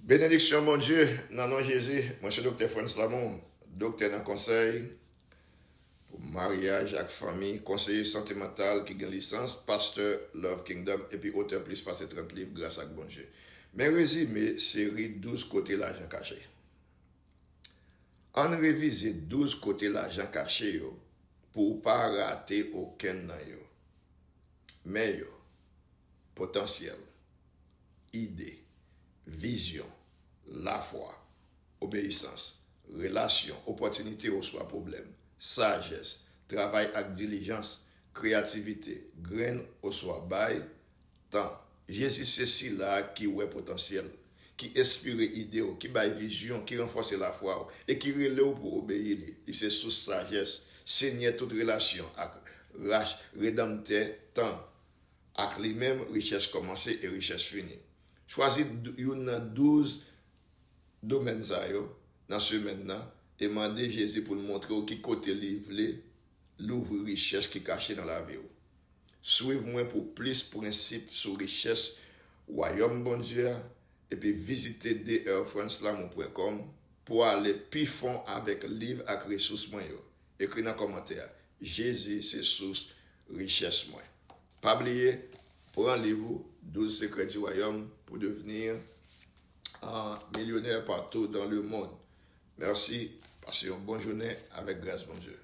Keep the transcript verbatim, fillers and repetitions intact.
Benediksyon Bondye nan non Jezi. Mwen se Doktè Frantz Lamour, doktè nan konsèy pou maryaj ak fanmi, konseye sante mantal ki gen lisans, pastè Love Kingdom, epi otè plis pase trant liv gras ak Bondye. Men rezime seri douz kote lajan kache. Ann revize douz kote lajan kache yo pou w pa rate okenn nan yo. Men yo: potansyèl, ide, vizyon, lafwa, obeyisans, relasyon, opòtinite oswa pwoblèm, sajès, travay ak dilijans, kreyativite, grenn oswa bay, tan. Jezi se Sila ki wè potansyèl, ki enspire ide w, ki bay vizyon, ki ranfòse lafwa w, e ki rele w pou obeyi li. Li se sous sajès, Senyè tout relasyon ak rach, Redanmtè tan. Ak li menm, richès kòmanse e richès fini. Chwazi d- youn nan douz domèn sa yo nan semèn nan e mande Jezi pou l montre w ki kote li vle louvri richès ki kache nan lavi w. Swiv mwen pou plis prensip sou richès Wayòm Bondye a, epi vizite D R Frantz Lamour pwen kòm pou ale pi fon avèk liv ak resous mwen yo. Ekri nan kòmantè a: Jezi se sous richès mwen. Pa bliye, pran liv ou, Douze Secrets du Royaume, pour devenir un millionnaire partout dans le monde. Mèsi, pase yon bon jounen avèk gras Bondye.